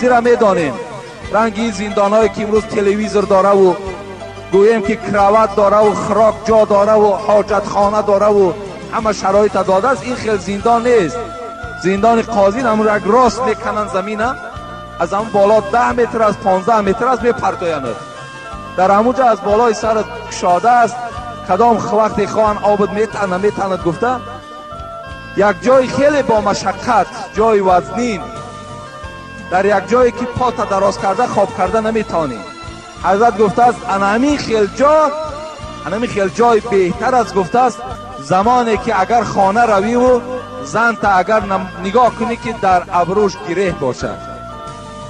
қозиро медонем, ранги ин зиндонҳое ки имрӯз телевизор дораву гӯем ки кроват дораву хӯрок ҷо дораву ҳоҷатхона дораву ҳама шароита додааст, ин хел зиндон нест. Зиндони қозӣ ҳамун як рост мекананд замина, аз ҳамун боло 10 метр аз 15 метр аз мепартоянд. Дар ҳамун ҷо аз болои сарат кушода аст, кадом вақте хоҳанд обод метана наметанад гуфта. Як ҷои хеле бо машаққат, ҷои вазнин, дар як ҷое ки пота дароз карда хоб карда наметавонӣ. Ҳазрат гуфтааст, ана ҳамин хел ҷо, ана ҳамин хел ҷой беҳтар аст, гуфтааст, замоне ки агар хона равиву занта агар нигоҳ кунӣ ки дар абрӯш гиреҳ бошад,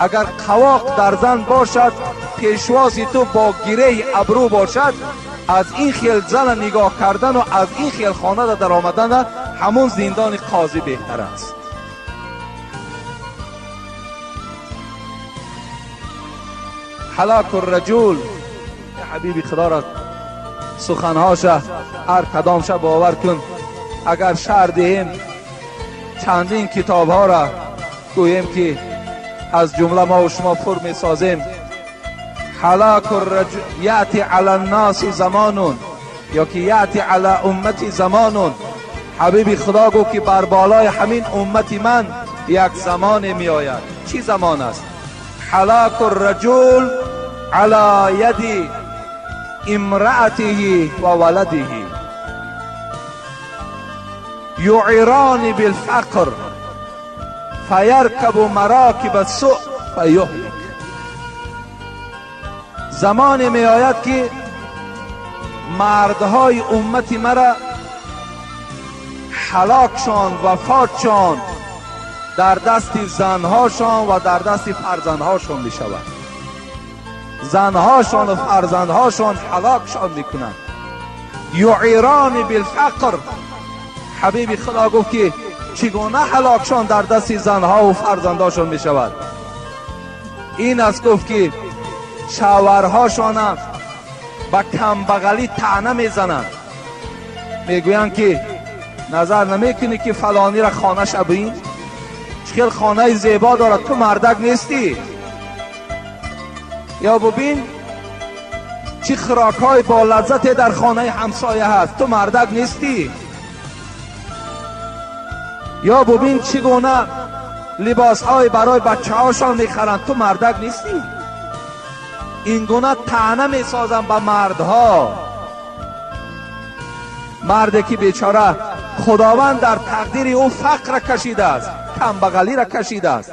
агар қавоқ дар зан бошад, пешвози ту бо гиреҳи абрӯ бошад, аз ин хел зана нигоҳ кардану аз ин хел хонада даромадана ҳамун зиндони қозӣ беҳтар аст. ҳалоку рраҷул, ҳабиби худоро суханҳоша ҳар кадомша бовар кун, агар шарҳ диҳем чандин китобҳоро гӯем ки аз ҷумла мо шумо пур месозем. ҳалоку рраҷул яъти ала нноси замонун ё ки яъти ала уммати замонун. Ҳабиби худо гуфт ки бар болои ҳамин уммати ман як замоне меояд. Чӣ замон аст? Ҳалоку рраҷул ала яди имраатиҳи ва валадиҳи юъирони билфақр фаяркабу марокиба суъ фаюҳлик. Замоне меояд ки мардҳои уммати мара ҳалокшон, вафотшон дар дасти занҳошон ва дар дасти фарзандҳошон мешавад. Занҳошону фарзандҳошон ҳалокшон мекунанд. Юъирони билфақр. Ҳабиби худо гуфт ки чӣ гуна ҳалокшон дар дасти занҳову фарзандҳошон мешавад? Ин аст, гуфт, ки шавҳарҳошона ба камбағалӣ таъна мезананд, мегӯянд ки назар намекунӣ ки фалонира хонаша бин, чӣ хел хонаи зебо дорад, ту мардак нестӣ, ё бубин чӣ хӯрокҳои бо лаззате дар хонаи ҳамсоя ҳаст, ту мардак нестӣ, ё бубин чӣ гуна либосҳое барои бачаҳошон мехаранд, ту мардак нестӣ. Ин гуна таъна месозанд ба мардҳо. Марде ки бечора Худованд дар тақдири ӯ фақрра кашидааст, камбағалиро кашидааст.